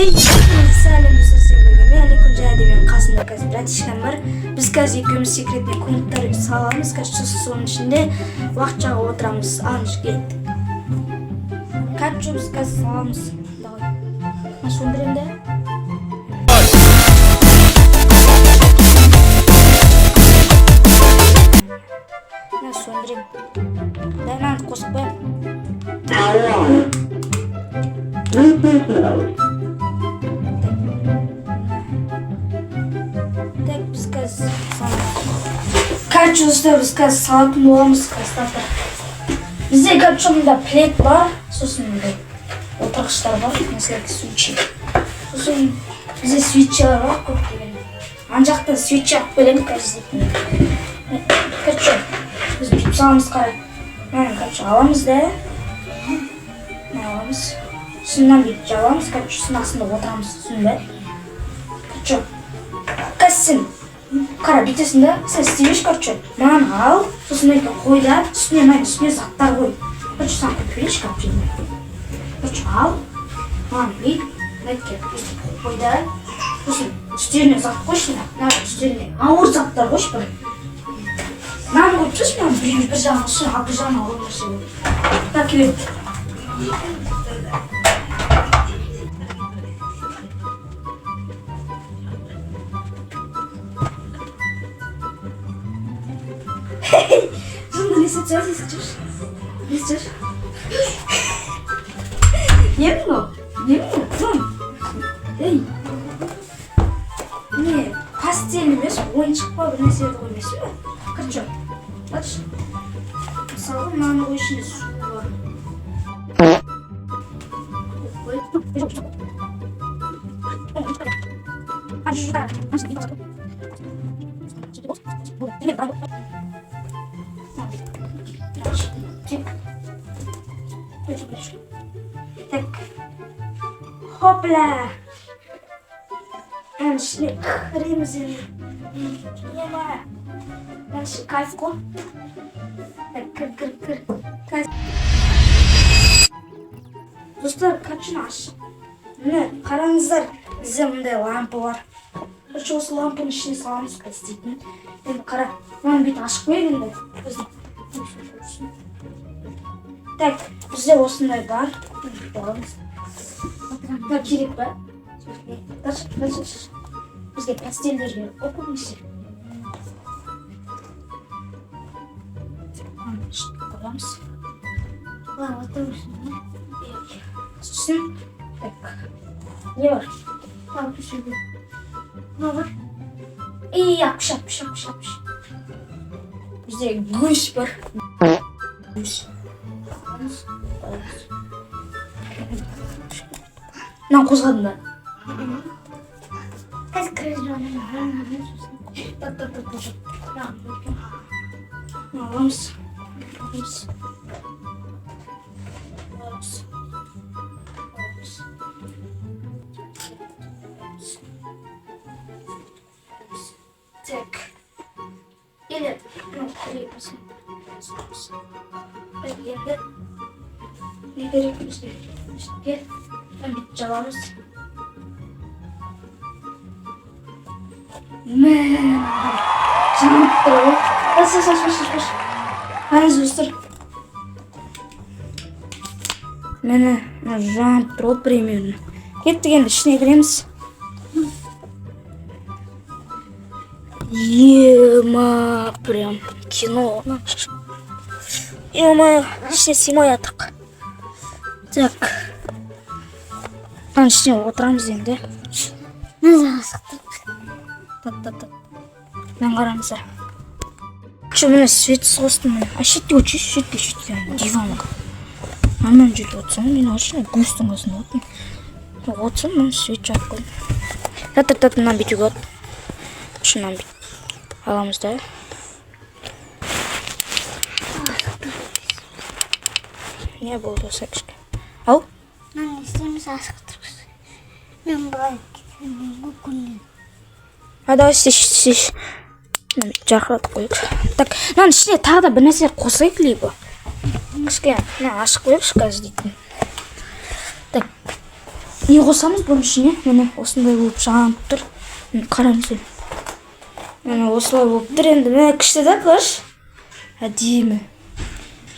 Сәлем, достар! Сіздермен бірге мен, Аликүл, және де менің қасымда қазір братишкам бар. Біз қазір екеуміз секретный комнаттар саламыз, короче, сосын соның ішінде уақытша отырамыз. Ал, кеттік. Короче, біз қазір саламыз. Давай, мен сөндіремін да. Мен сөндіремін да, мынаны қосып қоямын. Power on. Bluetooth mode. Так, біз қазір саламыз. Короче, достар, біз қазір салатын боламыз қазір. Бізде, короче, мында плед бар, сосын мындай отырғыштар бар, на всякий случай. Сосын бізде свечалар бар көптеген. Ана жақта свеча алып келемін қазір дейтін. Короче, біз бүйтіп саламыз, қара. Мынаны, короче, аламыз да. Мынаны аламыз. Сосын мынаны бүйтіп жабамыз, короче, сосын астында отырамыз, түсіндің бе? Короче, қазір сен қара, бүйтесің да, сен істей, короче, мынаны ал, сосын мына қой да, үстіне, мынаның үстіне заттар қой. Короче, саған қойып берейінші, короче. Короче, ал, мынаны бүйт, мына өйстіп қой да, сосын үстеріне зат қойшы, мына үстеріне ауыр заттар қойшы бір. Мынаны қойып тасташы, мынаны бір жағына, сосын ал бір жағына ауыр нәрсе қой. Так, келе. Жынды, не істеп тұрсың, не істеп жүрсің? Не істеп жүрсің? Не мынау? Не мынау? Кім? Ей. Не, постель емес, ойыншық па, бір нәрсе еді ғой, емес пе? Короче, айтшы. Мысалы, мынаны қой, ішінде су бар. Қой. Так. Так. Хопла. Мынаның ішіне кіреміз енді. Ема. Мынаның іші кайф қой. Так, кір, кір, кір. Қазір. Достар, короче, ашық. Міне, қараңыздар, бізде мындай лампа бар. Короче, осы лампаның ішіне саламыз қазір істейтін. Енді қара, мынаны бүйтіп ашып қояйық енді. Біздің. Так, бізде осындай бар. Бүйтіп аламыз. Мына керек па? Дальше, дальше, дальше. Бізге постельдер керек қой көбінесе. Мынаны ішіне қоямыз. Былай отыру үшін, иә? Сосын, так, не бар? Ал, төсеуге. Мынау бар. И, апш, апш, апш, апш. Бізде гусь бар. Гусь. Аламыз, қоямыз. Мынаны қозғадың ба? Қазір кіргізіп аламын, сосын. Так, так, так, так. Мынаны аламыз. Аламыз. Аламыз. Аламыз. Аламыз. Так. Или, ну, керек бізге. Так, енді не керек бізге? Үстіге мынаны бүйтіп жабамыз. Мә, жанып тұр ғой. Бас, бас, бас, бас, бас. Қараңыз, достар. Міне, мына жанып тұр ғой примерно. Кеттік, енді ішіне кіреміз. Ема, прям кино. Ема, ішіне сыймай жатырық. Так. Мынаның ішіне отырамыз енді. Мына асықтырып. Так, так, так. Мен, қараңыздар. Че, міне, светсіз қостым, міне. А шетте өтші, шетке, шетке, диванға. Нормально жерде отырсам, мен вообще гусьтың қасында отырмын. Отырсам, мына свет жағып қойдым. Так, так, так, мынаны бүйтуге болады. Мынаны бүйтіп аламыз да. Не болды осы кішкене? Ау? Мынаны не істейміз, асықтырып? Мен былай кетемін ғой. А, давай, істеші, істеші. Мынаны бүйтіп жарқыратып қояйық. Так, мынаның ішіне тағы да бір нәрсе қосайық, либо. Кішкене мына ашып қояйықшы қазір дейтін. Так. Не қосамыз бұның ішіне? Міне, осындай болып жанып тұр. Міне, қараңыз енді. Міне, осылай болып тұр енді. Міне, күшті да, көрші? Әдемі.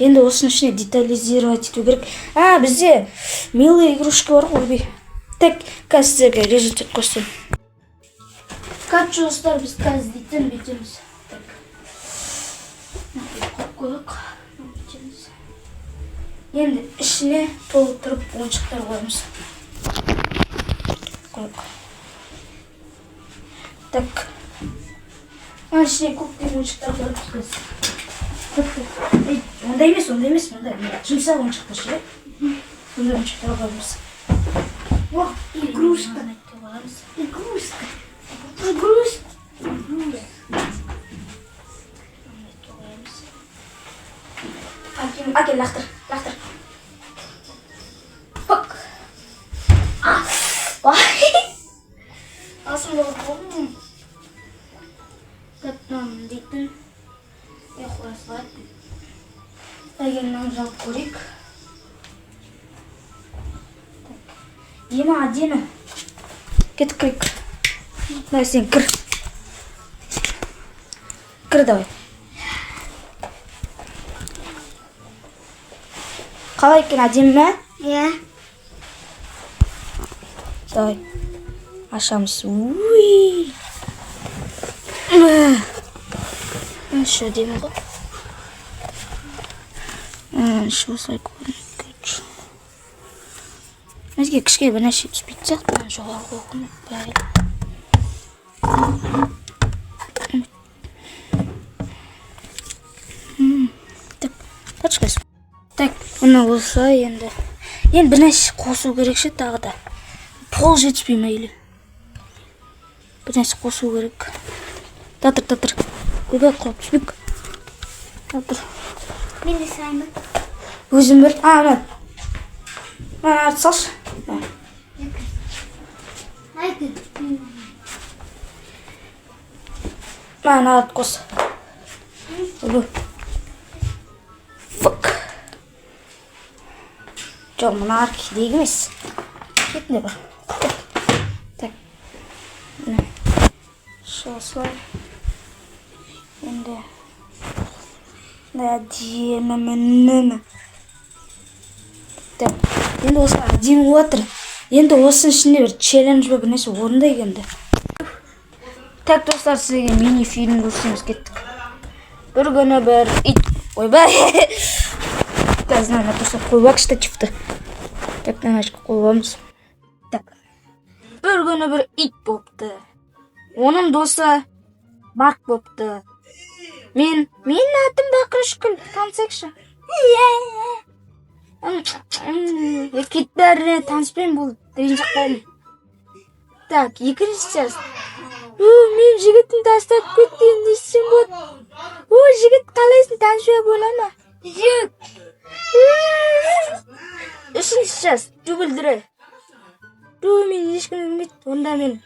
Енді осының ішіне детализировать ету керек. А, бізде милые игрушка бар ғой, ойбай. Так, қазір сіздерге результат көрсетемін. Короче, достар, біз қазір дейтін бүйтеміз. Так. Мына қойып қояйық. Бүйтеміз. Енді ішіне толтырып ойыншықтар қоямыз. Қояйық. Так. Мына ішіне көптеген ойыншықтар қоямыз қазір. Так, так. Ей, ондай емес, ондай емес, мындай жұмсақ ойыншықтар ше. Сондай ойыншықтар қоямыз. О, игрушка. Қоямыз. Игрушка. Игрушка. Қоямыз. Әкел, әкел, лақтыр, лақтыр. Пок. А, ой. Асымда болдым. Так, мынаны дейтін. Е, қоя салайық. Әгер мынаны жауып көрейік. Так. Ема, әдемі. Кетіп кірейік. Давай, сен кір. Кір, давай. Қалай екен, әдемі ме? Иә. Давай. Ашамыз. Уи. Еще әдемі ғой. Іші осылай көрінеді, короче. Бізге кішкене бір нәрсе түспейтін сияқты. Мына жоғары қойып бәрі. Так, точка. Так, мына осылай енді. Енді бір нәрсе қосу керек ше тағы да. Пол жетіспей ме или? Бір нәрсе қосу керек. Татыр, татыр. Ойбай, құлап түспейік. Татыр. Мен де салайын ба? Өзім бір. А, мына. Мына артып салшы. Мына. Айты. Мына артып қос. Ойбай. Фук. Жоқ, мына арт керек емес. Кетінде бір. Так. Міне. Осылай. Енді. Мындай әдемі, міне. Так. Енді осылай әдемі болып жатыр. Енді осының ішінде бір челлендж ба, бір нәрсе орындайық енді. Так, достар, сізге мини фильм көрсетеміз, кеттік. Бір күні бір ит, ойбай. Қазір мына дұрыстап қойып алайық штативті. Так, мына жерге қойып аламыз. Так. Бір күні бір ит болыпты. Оның досы Марк болыпты. Менің атым Бақырышкүл, танысайықшы. Кет, бәріне таныспаймын, болды, ренжіп қалдым. Так, екінші часть. О, мен жігітім тастап кетті, енді не істесем болады? О, жігіт, қалайсың, танысуға бола ма? Жоқ. Үшінші часть, дубль. Ду, мен ешкім білмейді. Онда мен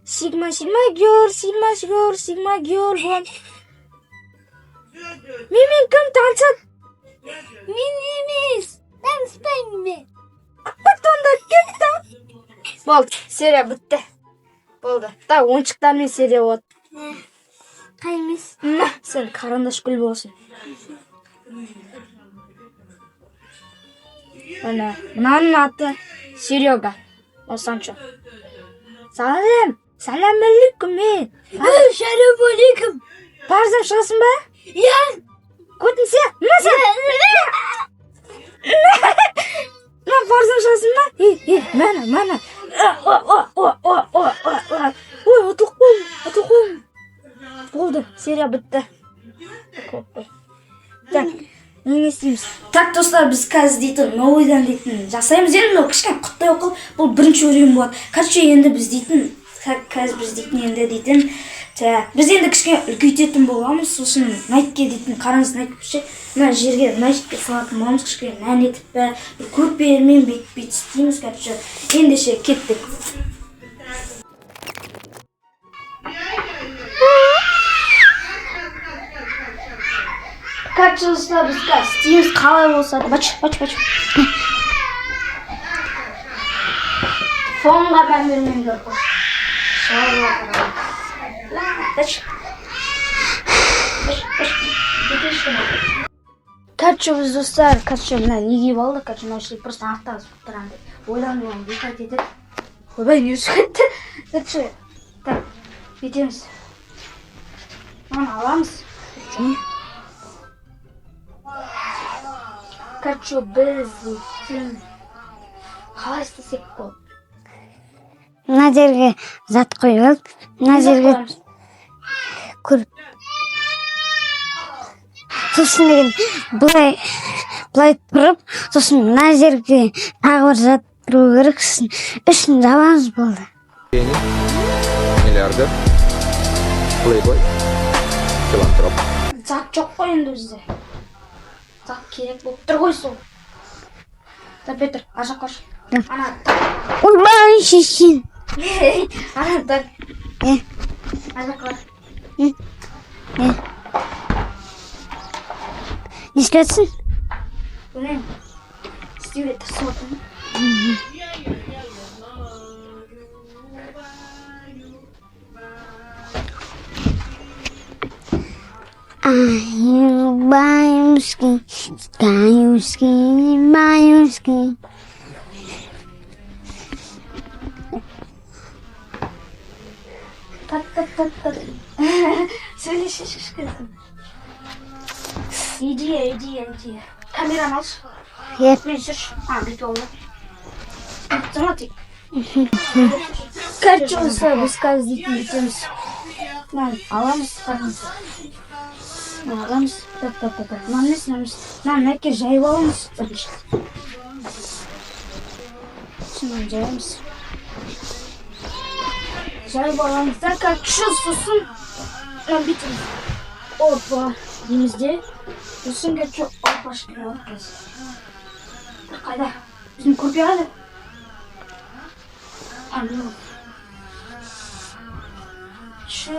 Сигма, сигма гер, сигма гер, сигма гер боламын. Менімен кім танысады? Мен емес. Таныспаймын мен. Бітті онда, кетті. Болды, серия бітті. Болды. Так, ойыншықтармен серия болады. Қай емес? На, сен карандаш гүл болсын. Міне, мынаның аты Серега. О, Санчо. Салам, салам алейкум, мен. Шалом алейкум. Парыздан шығасың ба? Иә. Көтінсе, мына сен. Мына парыздан шығасың ба? Ей, ей, міне, міне. О, о, о, о, о, о, о. Ой, ұтылып қойдым, ұтылып қойдым. Болды, серия бітті. Так, не істейміз? Так, достар, біз қазір дейтін новыйдан дейтін жасаймыз. Енді мынау кішкене құттай оқыл, бұл бірінші уровень болады. Короче, енді біз дейтін, қазір біз дейтін енді дейтін, так, біз енді кішкене үлкейтетін боламыз. Сосын Найкке дейтін, қараңыз, Найк ше, мына жерге Найкке салатын боламыз, кішкене нән етіп пе, бір көрпелермен бүйтіп бүйтіп істейміз, короче. Ендеше кеттік. Короче, достар, біз қазір істейміз, қалай болса да. Бач, бач, бач. Фонға мән бермеңдер. Шығарып. Дальше. Короче, біз, достар, короче, мына не киіп алдық, короче, мынау ішінде просто ақтағы звуктар андай ойланып ойланып мешать етеді. Ойбай, не шығып кетті. Короче, так, бүйтеміз. Мынаны аламыз. Короче, біз дейтін қалай істесек болады? Мына жерге зат қойып алып, мына жерге Қоямыз. Көріп. Сосын деген былай былай тұрып, сосын мына жерге тағы бір зат тұру керек, сосын ішін жабамыз, болды. Гений, миллиардер, плейбой, филантроп. Зат жоқ қой енді бізде. Зат керек болып тұр ғой сол. Так, Петр, ар жаққа қош. Ана, так. Ойбай, шешен. Ана, так. Е. Ар жаққа бар. Не? Не істеп жатсың? Білмеймін. Істеуге тырысып отырмын. Аюбаюшки, каюшки, баюшки. Так, так, так, так. Сөйлеші кішкене. Идея, идея, идея. Камераны алшы. Е. Мен жүрші. А, бүйтіп алды. Жаңа тек. Короче, осылай біз қазір дейтін бүйтеміз. Мынаны аламыз, қараңыз. Мынаны аламыз. Так, так, так, так. Мынаны емес, мынаны емес. Мынаны мына жайып аламыз. Бірінші. Мынаны жаямыз. Жайып аламыз да, короче, сосын мынаны бүйтеміз. Опа, дейміз де. Сосын, короче, опашки болады қазір. Бір қайда? Біздің көрпе қайда? А, міне. Чё?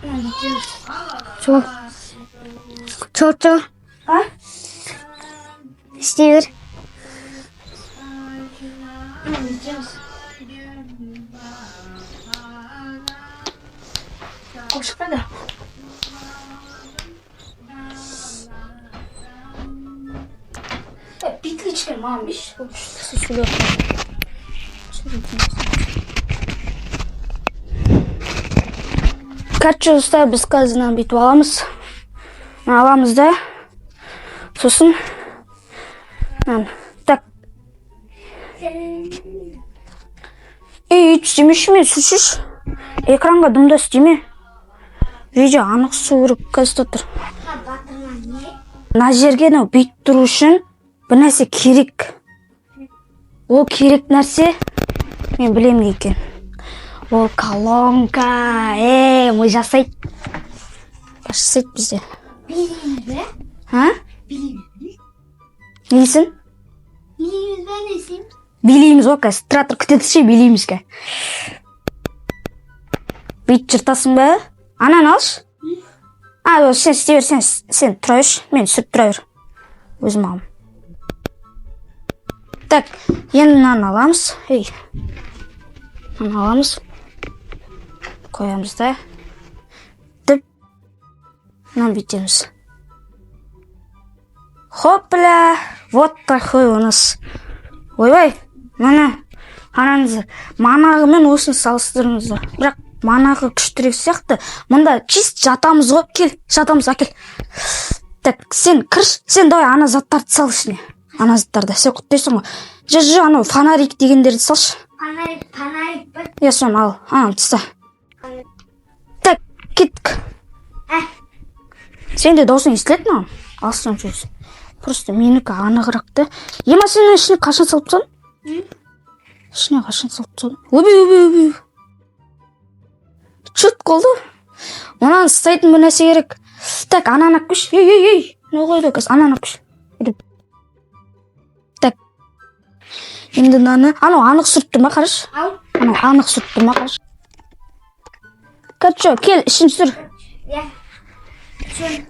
Мынаны бүйтеміз. Чо. Чо, чо. А? Істей бер. Мынаны бүйтеміз. Қол шықпайды. Е, петличка маған берші. Сөйлеп. Короче, достар, біз қазір мынаны бүйтіп аламыз. Мынаны аламыз да. Сосын мынаны. Так. Ей, өйтіп істемеші, мен сүршіші. Экранға дымда істеме. Видео анық түсу керек, қазір тұр. Мына жерге мынау бүйтіп тұру үшін бір нәрсе керек. Ол керек нәрсе мен білемін не екен. Ол колонка. Ей, ми жасайды. Жасайды бізде. Билейміз бе? А? Билейміз. Не дейсің? Билейміз бе, не істейміз? Билейміз ғой қазір. Тұра тұр, күте тұршы, билейміз қазір. Бүйтіп жыртасың ба? Ананы алшы. А, ол сен істей бер, сен тұра берші. Мен түсіріп тұра бер. Өзім аламын. Так, енді мынаны аламыз. Ей. Мынаны аламыз. Қоямыз да. Діп. Мынаны бүйтеміз. Хопля! Вот такой у нас. Ойбай, міне, қараңыздар, манағы мен осыны салыстырыңыздар. Бірақ манағы күштірек сияқты. Мында чисто жатамыз ғой. Кел, жатамыз, әкел. Так, сен кірш, сен давай ана заттарды сал ішіне. Ана заттарды, сен құттайсың ғой. Жо, жо, анау фонарик дегендерді салшы. Фонарик, фонарик па? Иә, соны ал, ананы таста. Так, кеттік. Ә. Сен де даусың естіледі маған. Алыстан сөз. Просто менікі анығырақ та. Ема, сен ішіне қашан салып тастадың? Ішіне қашан салып тастадың? Ойбай, ойбай, ойбай. Чуть қалды. Мынаны ұстайтын бір нәрсе керек. Так, ананы алып келші. Ей, ей, ей. Не қойды қазір? Ананы алып келші. Бүйтіп. Так. Енді мынаны, анау анық түсіріп тұр ма, қарашы. Ал. Анау анық түсіріп тұр ма, қарашы. Короче, кел, ішін түсір. Иә. Шын.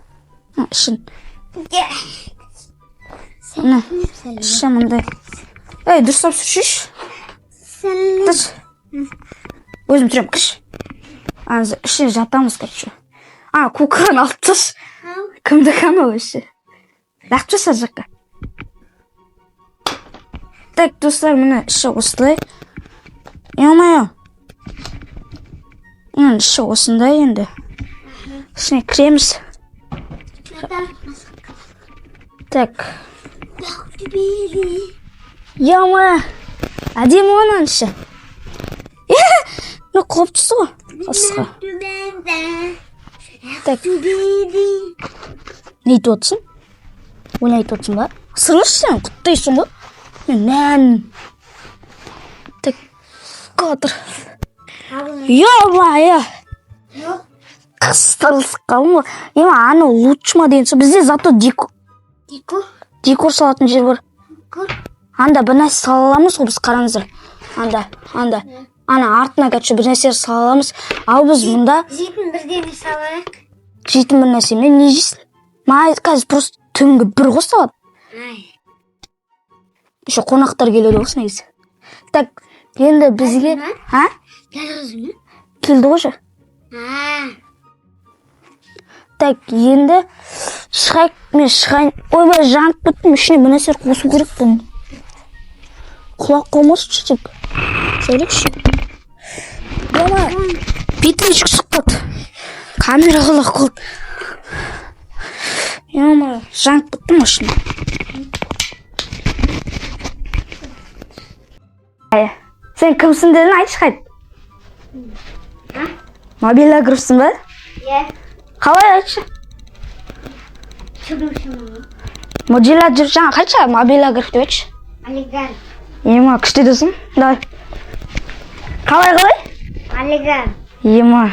Ha, ішін. Иә. Міне, іші мындай. Ей, дұрыстап түсіршіші. Тыш. Өзім тұрамын, кіш. Ана ішіне жатамыз, короче. А, кукланы алып тасташы. Кімдікі анау вообще? Лақтырып таста ар жаққа. Так, достар, міне, іші осылай. Ё-моё. Мынаның іші осындай енді. Ішіне кіреміз. Так. Ё-моё. Әдемі ғой мынаның іші. Мына құлап түсті ғой. Қасқа. Так. Не айтып отырсың? Ойын айтып отырсың ба? Сырғыш, сен құттайсың ғой. Мен мән. Так. Кадр. Ё-моё. Қыстырылысып қалдым ғой. Ема, анау лучше ма деген соң, бізде зато декор, Декор. Декор салатын жер бар. Декор. Анда бір нәрсе сала аламыз ғой біз, қараңыздар. Анда, анда. Ана артына, короче, бір нәрсе сала аламыз. Ал біз мұнда Жейтін бірдеңе салайық. Жейтін бір нәрсе ме? Не жейсің? Маған қазір просто түнгі 1 ғой сағат. Ай. Еще қонақтар келеді ғой негізі. Так, енді бізге. А? Келді ме? Келді ғой же. А. Так, енді шығайық, мен шығайын. Ойбай, жанып кеттім, ішіне бір нәрсе қосу керек бұның. Құлақ қалмасыншы тек. Сөйлейікші. Ема, бетімшік шығып қалды. Камера құлақ қалды. Ема, жанып кеттім машина. Сен кімсің дедің, айтшы қайт. Мобилографсың ба? Иә. Қалай, айтшы? Түсірушімін. Мобилограф жаңа қайтшы, мобилограф деп айтшы. Олигар. Ема, күшті досым. Давай. Қалай, қалай? Олигар. Ема.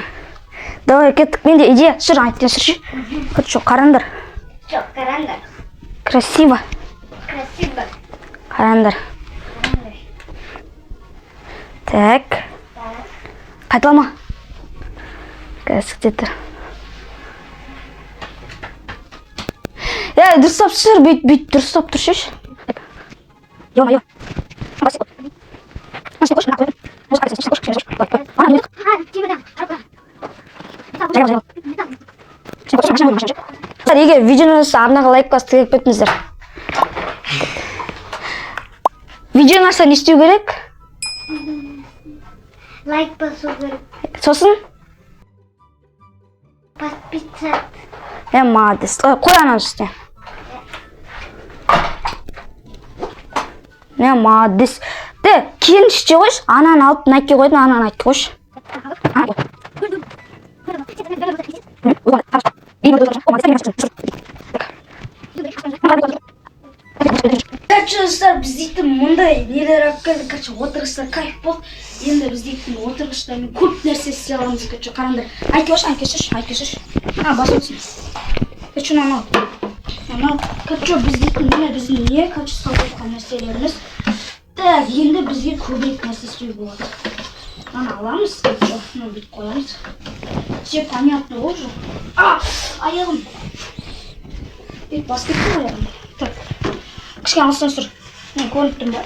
Давай, кеттік. Менде идея. Түсір, айттен түсірші. Короче, қараңдар. Жоқ, қараңдар. Красиво. Красиво. Қараңдар. Так. Қайталама. Қазір, күте тұр. Е, дұрыстап түсір, бүйт, бүйт, дұрыстап тұрсайшы. Ё-моё. А, темір. Егер видеоны ұнаса, арнаға лайк басып, тіркеліп кетіңіздер. Видео ұнаса, не істеу керек? Лайк басу керек. Сосын? Подписаться. Е, молодец. Ой, қой ананың үстіне. Не, молодец. Де, кейін іште қойшы. Ананы алып, мына қойдың, ананы әкел қойшы. Короче, достар, біз дейтін мұндай нелер алып келдік. Короче, отырғыштар кайф болды. Енді біз дейтін отырғыштармен көп нәрсе істей аламыз. Короче, қараңдар. Әке қойшы, әке шеш, әке шеш. А, басып отырсың. Короче, анау. Анау. Короче, біз дейтін міне біздің не, короче, салып жатқан нәрселеріміз. Так, енді бізге көбірек нәрсе істеуге болады. Мынаны аламыз, короче, мынаны бүйтіп қоямыз. Все понятно уже. А, аяғым. Бүйтіп басып кетті ғой аяғым. Так. Кішкене алыстан сұр. Мен көрініп тұрмын ба?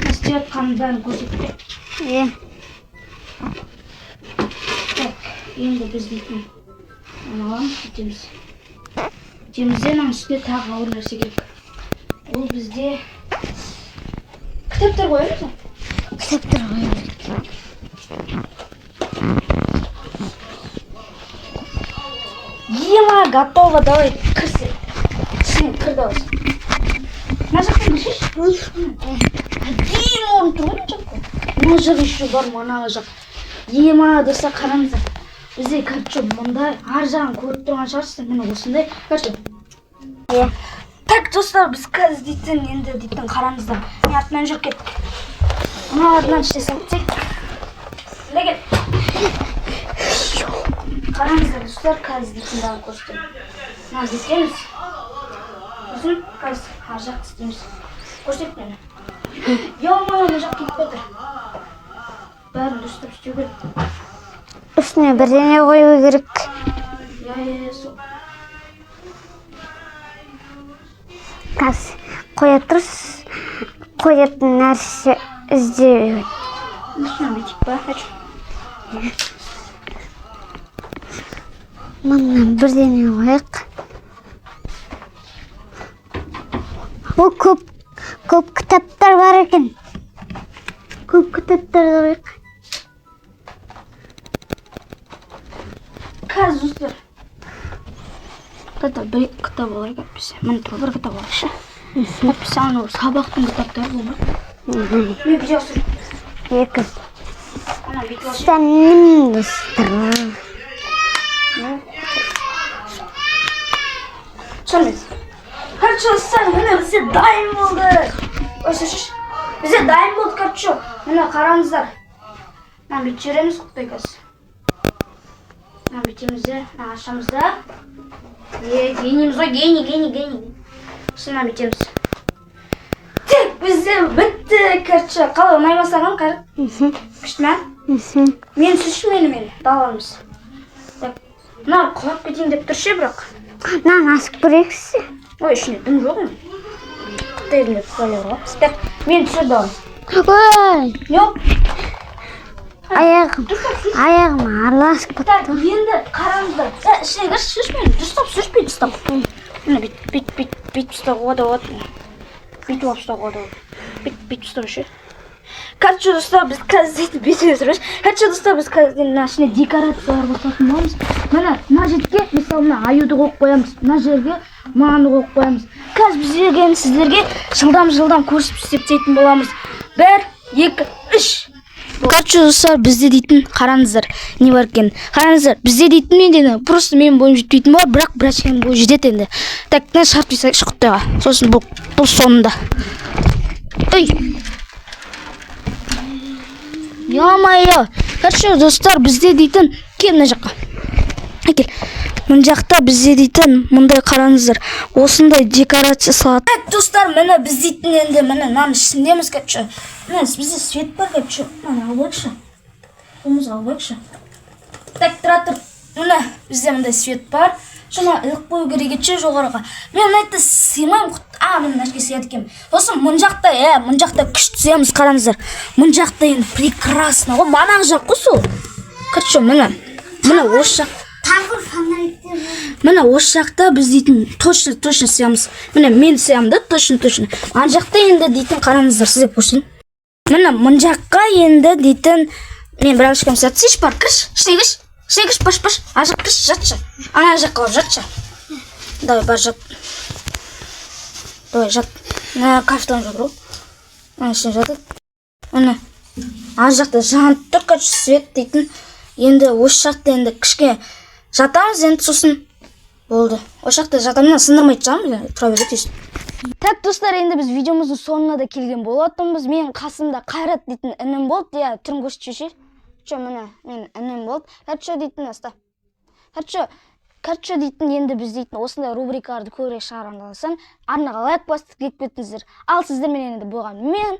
Мен істеп жатқанымның бәрін көрсетіп тұр. Иә. Так, енді біз дейтін мынаны аламыз, бүйтеміз. Бүйтеміз де, мынаның үстіне тағы ауыр нәрсе керек. Ол бізде кітаптар қоямыз ба? Кітаптар қою керек. Ема, готово, давай, кірсе. Ішіне кір, давай. Мына жақтан кірсейші. Әдемі орын тұр ғой мына жақта. Мына жақ еще бар, мына жақ. Ема, достар, қараңыздар. Бізде, короче, мындай ар жағын көріп тұрған шығарсыздар. Міне, осындай. Короче. Иә. Так, достар, біз қазір дейтін, енді дейтін, қараңыздар. Мен артынан жүріп кеттік. Мыналарынан іште салып тастайық. Мында кел. Қараңыздар, достар, қазір дейтін бәрін көрсетемін. Мына бүйтеміз. Сосын қазір ар жақты істейміз. Көрсет мені. Ё-моё, мына жақ кетіп жатыр. Бәрін дұрыстап істеу керек. Үстіне бірдеңе қою керек. Иә, иә, иә, сол. Қазір қоя тұрсыз. Қоятын нәрсе Іздеу. Мына бүйтейік па? Мына бірдеме қояйық. О, көп көп кітаптар бар екен. Көп кітаптар қояйық. Қазір, достар. Кітап, бір екі кітап алайық әйтпесе. Міне тұр, бір кітап алайықшы. Әйтпесе анау сабақтың кітаптары болмайды. Мен бүйтіп алсам. Екі. Ана бүйтіп алсам. Сәнім, достар. Сонымен. Короче, достар, міне, бізде дайын болды. Ой, слышишь? Бізде дайын болды, короче. Міне, қараңыздар. Мына бүйтіп жібереміз, құттай, қазір. Мына бүйтеміз де, мына ашамыз да. Е, генийміз ғой, гений, гений, гений. Сосын мына бүйтеміз. Так, бізде бітті, короче. Қалай, ұнай ма саған, Қайрат? Мхм. Күшті ме? Мхм. Мен түсірші, мені, даламыз. Так, мына құлап кетейін деп тұр ше, бірақ. Мынаны ашып көрейікші. Ой, ішінде дым жоқ енді. Құттайдым деп құлай ғой. Так, мен түсір, давай. Ой, Не болды? аяғым араласып кетті. Так, енді қараңыздар. Ә, ішіне кірші, түсірші мені. Дұрыстап түсірші, дұрыстап. Міне, бүйтіп, бүйтіп, бүйтіп, бүйтіп ұстауға да болады. Бүйтіп алып ұстауға да болады. Бүйтіп, бүйтіп ұстау ше. Короче, достар, біз қазір дейтін бетіне түсіреміз. Короче, достар, біз қазір мына ішіне декорациялар қосатын боламыз. Міне, мына жерге, мысалы, мына аюды қойып қоямыз. Мына жерге мынаны қойып қоямыз. Қазір біз енді сіздерге жылдам жылдам көрсетіп істеп боламыз. Бір, екі, үш. Короче, достар, бізде дейтін, қараңыздар, не бар екен. Қараңыздар, бізде дейтін менде енді просто менің бойым жетпейтін бар, бірақ братишканың бойы жетеді енді. Так, мына шарт салайықшы құттайға. Сосын бұл соңында. Ой. Ё-моё. Короче, достар, бізде дейтін, кел мына жаққа. Әкел. Мына жақта бізде дейтін мындай, қараңыздар. Осындай декорация салады. Так, достар, міне, біз дейтін енді міне мынаның ішіндеміз, короче. Міне, бізде свет бар, короче. Мынаны алып алайықшы. Қолымызға алып алайықшы. Так, тұра тұр. Міне, бізде мындай свет бар. Шуны іліп қою керек еді ше жоғарыға. Мен мына жерде сыймаймын. А, міне, мына жерге сыяды екенмін. Сосын мына жақта, мына жақта күшті сыямыз, қараңыздар. Мына жақта енді прекрасно ғой. Манағы жақ қой сол. Короче, міне. Міне, осы жақ. Тағы фонариктер бар. Міне, осы жақта біз дейтін точно точно сыямыз. Міне, мен сыямын да, точно точно. Ана жақта енді дейтін, қараңыздар, сізге көрсетейін. Міне, мына жаққа енді дейтін мен бір ешкім сатсайшы, бар, кірші, ішіне кірші, ішіне кірші, баш, баш, ана жаққа кірші, жатшы, ана жаққа барып жатшы. Давай, бар, жат. Давай, жат. Мына кафтан жатыр ғой, ана ішіне жатады. Міне, ана жақта жанып тұр, короче, свет дейтін. Енді осы жақта енді кішкене жатамыз енді, сосын болды. Осы жақта жатамын, сындырмайтын шығармын енді, тұра береді өйстіп. Так, достар, енді біз видеомыздың соңына да келген болатынбыз. Менің қасымда Қайрат дейтін інім болды. Иә, түрін көрсетші. Че, міне, менің інім болды. Короче, дейтін, аста. Короче, дейтін, енді біз дейтін осындай рубрикаларды көбірек шығарамын, арнаға лайк басып, тіркеліп кетіңіздер. Ал сіздермен енді болған мен,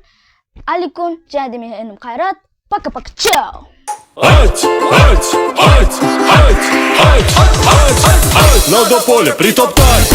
Аликон, және де менің інім Қайрат. Пока пока, чао. Ать, ать, ать, ать, ать, ать, ать. Надо поле притоптать.